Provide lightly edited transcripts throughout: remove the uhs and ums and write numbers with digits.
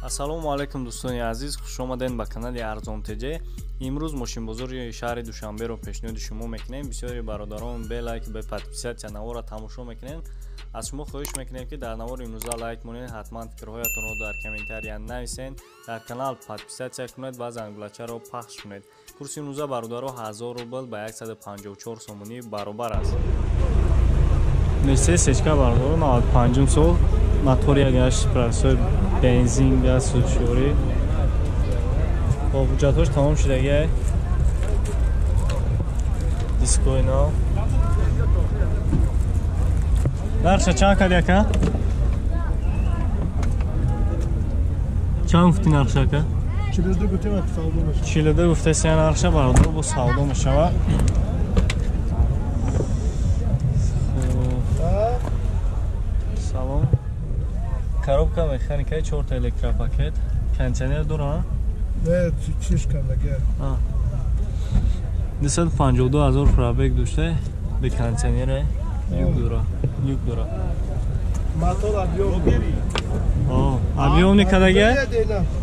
Ассалому алайкум дӯстони азиз, хуш омадед ба канали Арзон ТЖ. Имрӯз мошинбозори шаҳри Душанберо пешниҳоди шумо мекунем. Бисёри бародарон бе лайк, бе подписатсия наворро тамошо мекунем. Аз шумо хоҳиш мекунем, ки дар навори имрӯза лайк монед, ҳатман фикрҳоятонро дар комментария нависед, дар канал подписатсия кунед ва зангулачаро пахш кунед. Курси имрӯза бародаро 1000 рубл ба 154 сомонӣ баробар аст. Мерседес Сечка бародаро 95 сол, мотор 1.8 просой, бензин, газ, сӯзишворӣ. Хоб, ҳуҷҷатҳош тамом шудагиай. Дискои нав. Нархша чанд кади ака? Чанд гуфти нархша ака? 42 гуфтем, савдо мешавад. 42 гуфтеси нархша бародаро бо савдо мешавад. Салом. Коробка механика, 4 электропакет. Кондиционер дора? Не, чиш кардагия. 252 ҳазор пробег дошта, бе кондиционере, люк дора. Люк дора. Мотор объёмный. О, объёмный кардагия?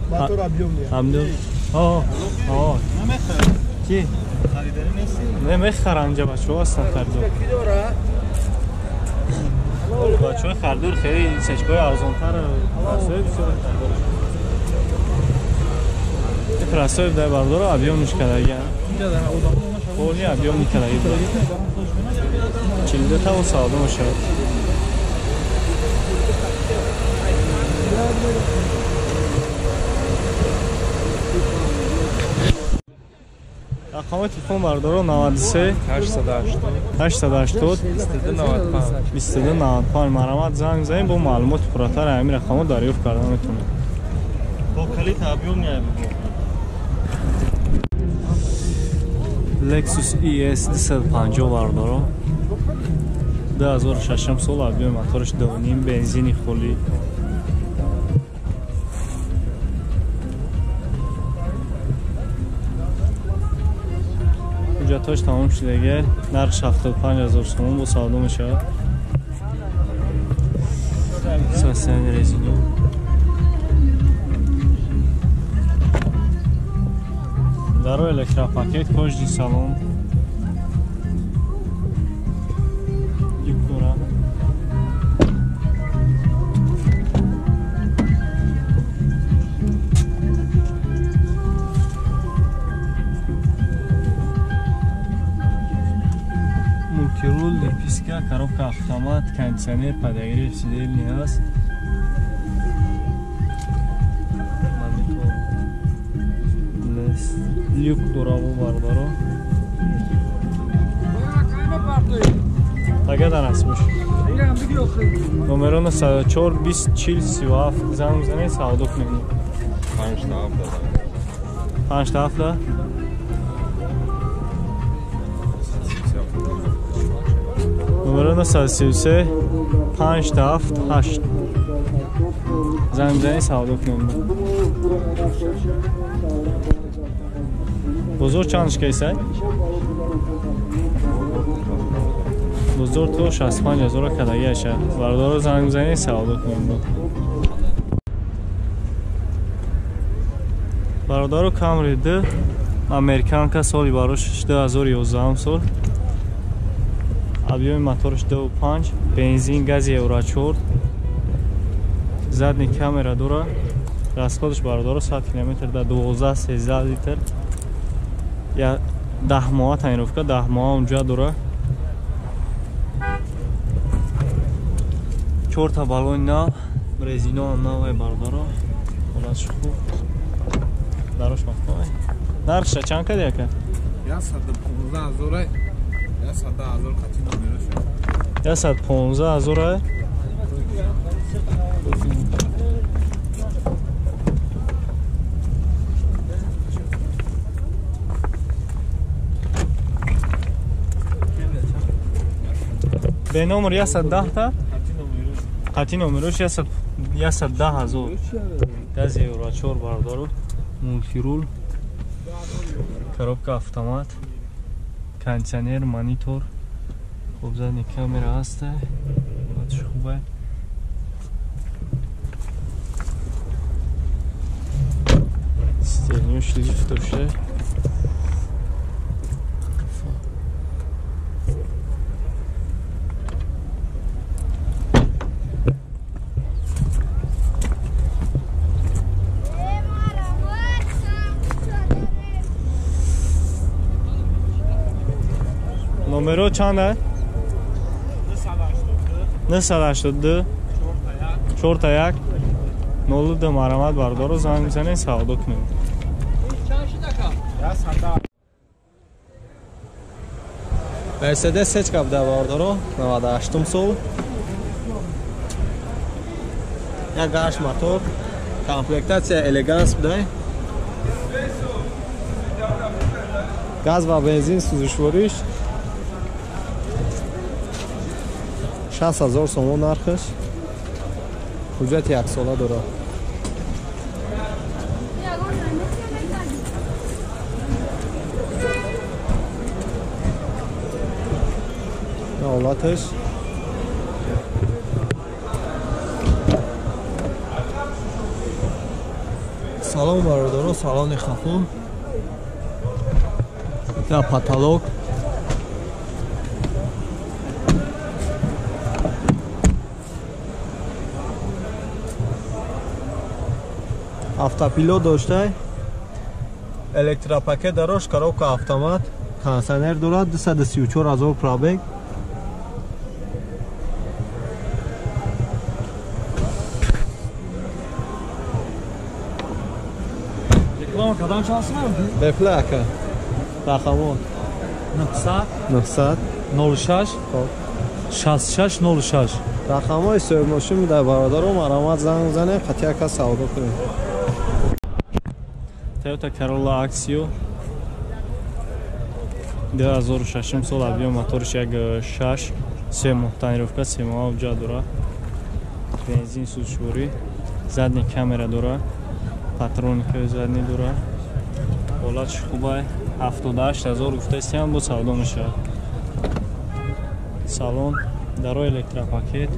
Мотор объёмный. Объём. О, о. Намехарам. Ки? Харидорӣ нести? Не мехарам, инҷа бачаҳо ҳастанд харидор. Ки дора? Бачаҳои харидор хеле сечкаҳои арзонтар просои бисёр харидор. Просои дай бардоро объёмниш кардагия. Полни объёмни кардагия. 42 та савдо мешавад. Рақами телефон бардоро 93 880 880 2295 2295. Марҳамат занг занед, бо маълумоти пурратар ҳамин рақамҳо дарёфт карда метавонед. Бо калит объёмни бо. Lexus ES 250 бардоро 2006 сол, объёми мотораш 2.5, бензини холӣ. Ҳуҷҷатҳош тамом шудагия. Нархш 75 ҳазор сомон бо савдо мешавад. Состояние резино. Даро электропакет, кожный салон. Люк дора. Мультирул, леписка, коробка автомат, кондиционер, подогрев сидельный аст. Монитор. Люк дораву бардаро. Тага дар аст бош. Номерона 104 20 40 37 занг занед, савдо кунед. 5 та 7. 5 та 7. Номерона 133 5 та 7 8. Занг занед, савдо кунед. Бозор чандш кайсай? Бозор то 65 ҳазора кардагиаша. Бародаро занг бизанед, савдо кунед. Бародаро Camry 2 американка, соли барош 2011 сол. Объёми мотораш 2.5, бензин, гази Евро 4. Задний камера дора. Расходаш бародаро 100 км да 12-13 литр. Я 10 моҳа тонировка, 10 моҳа унҷа дора. 4 та баллони нав, резино нав бародаро. Ҳолатш хуб. Дарош маҳкам. Нархша чанд кади ака? 115 ҳазор. 110 ҳазор қати номерош. 115 ҳазор. Бе номер 110 та? Қати номерош 110 ҳазор. Гази Евро 4 бародаро, мультирул, коробка автомат, кондиционер, монитор, хуб задний камера ҳаста, ҳолатш хубе. Заднюш лифт дошта. Номеро чанд аст? 982 4 1 02. Марамат бардоро, занг бизанед, савдо кунед. Мерседес сечка буда бардоро, 98 сол. Як гаш мотор, комплектатсия элеганс буда. Газ ва бензин сӯзишвориш. 60 000 сомон нархаш. Ҳуҷҷати яксола дорад. Ҳолаташ. Салом бародаро, салони хафун. Дар потолок. Автопилот доштай, электропакет дарош, коробка автомат, кондиционер дорад, 234 000 пробег. Реклама кадам чансман? Бефлака. Рақамон 900 900 06 66 06. Рақамҳои соҳибмошин дар бародаро, марамат занг бизанем, қатъи кас савдо кунем. Toyota Corolla Axio 2006 сол, объем моториш 1.6, 3 моҳ тонировка, 3 моҳ ҳуҷҷат дорад. Бензин сӯзишворӣ, задний камера дорад, патроникаи задний дорад. Ҳолатш хубай, 78 000 гуфтаистиам, бо савдо мешавад. Салон, дарои электропакет.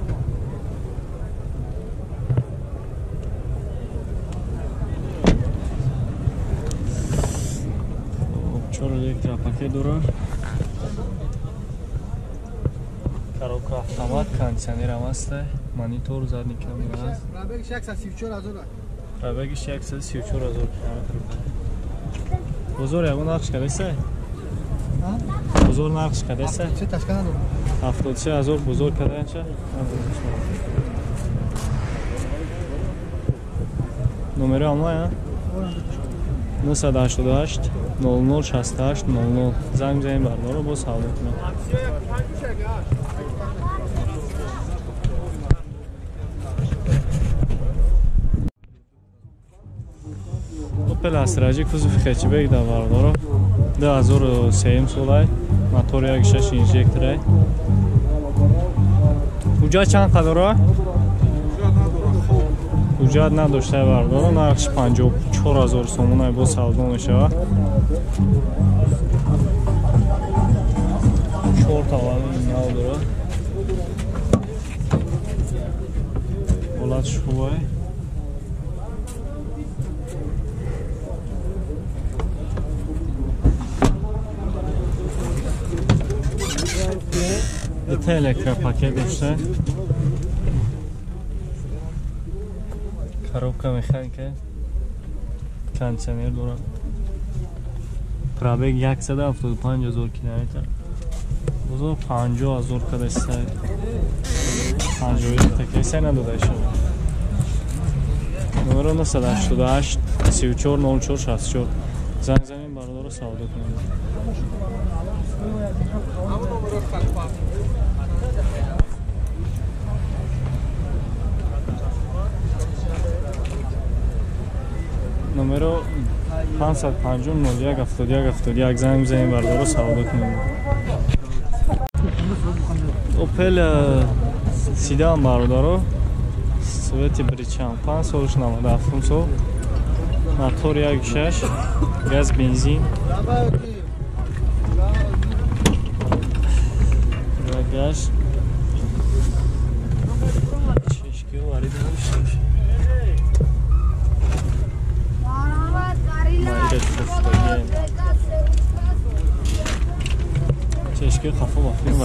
Чор электропакет дорад. Коробка автомат, кондиционерам аст, монитор, задний камера аст. Пробегиш 134 000. Пробегиш 134 000 километр. Бозор ягон нархш кадеса? Бозор нархш кадеса? 73 000 бозор каданча? Номери амлая? 988 00 68 00. Занг бизанем бардоро, боз савдо кунем. Opel Astra J кузови хэтчбек дар бардоро, 2003 солай, мотори 1.6 инжекторай. Ҳуҷҷат чанд қадора? Ҳуҷҷат надошта бардоро, нархш 54 000 сомонай, боз савдо мешавад. Чор таваллуди нав дорад. Ҳолатш хубай. Дута электропакет дошта. Коробка механика, кондиционер дорад. Пробег 175 000 километр. Бозор 50 000 кадеста. 51 такеса надода шуд. Номеро 988 34 04 64. Занг занем бародаро, савдо кунем. Номеро 550 01 71 71. Занг бизанем бародаро, савдо кунем. Opel седан бародаро, цвети бричан, 5 солш 97 сол, мотор 1.6, газ бензин. Газ. Чешки варид. Точки қафо ба филм.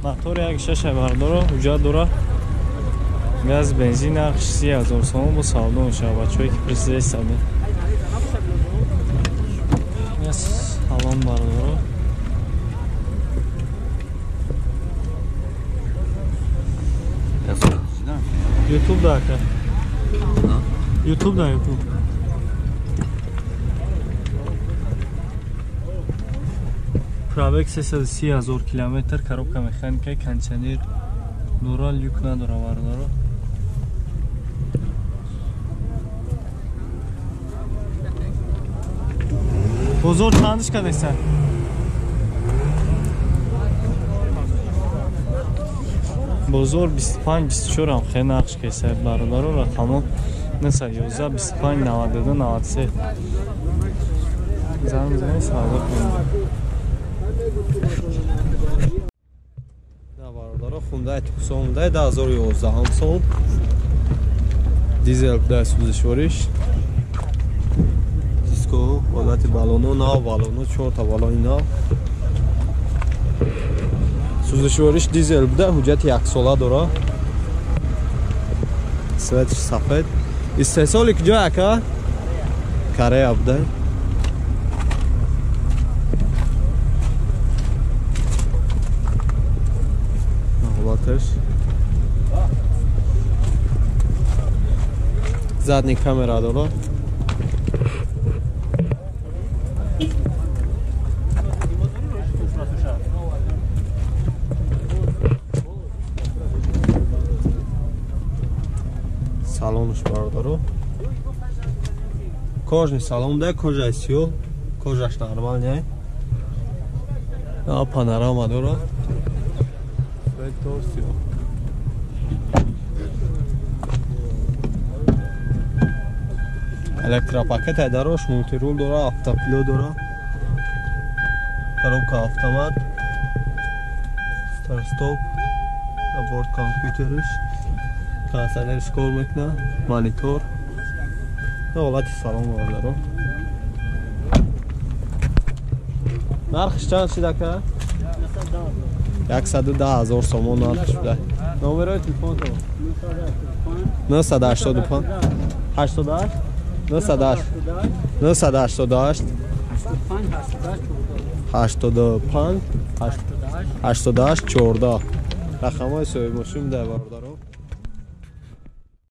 Мотори 1.6 бардоро, ҳуҷҷат дора. Газ, бензин нархш 30,000 сомон бо савдо мешавад. Бачаҳое ки президент. Салом бардоро. Ютуб да ака. Ютуб да, Ютуб. Пробег 330,000 километр, коробка механика, кондиционер дора, люк надора бардоро. Бозор чандиш кадеса? Бозор 25-24 ам хе нақш кеса бародаро, рақамо 911 25 92 93. Занг бизанед, савдо кунед. На бародаро, Hyundai Tucson 2011 сол. Дизел дар сӯзишвориш. Диско, ҳолати балоно, нав балоно, 4 та балони нав. Сӯзишвориш дизел буда, ҳуҷҷати яксола дора. Светиш сафед. Истеҳсоли куҷо ака? Корея буда. Ҳолаташ. Задний камера дора. Салонш бародаро. Кожни салон да, кожаи сиёҳ, кожаш нормалне. Панорама дора. Вектор сиёҳ. Электропакет дарош, мультирул дора, автопилот дора. Коробка автомат. Старт-стоп. Борт компютериш. Кондиционериш кор мекунад, монитор. Ҳолати салон бародаро. Нархш чанд шуд ака? 110,000 сомон нарх шуда. Номерои телефонтон? 985 88 908 988 85 88 14. Рақамҳои соҳибмошин дар бародаро.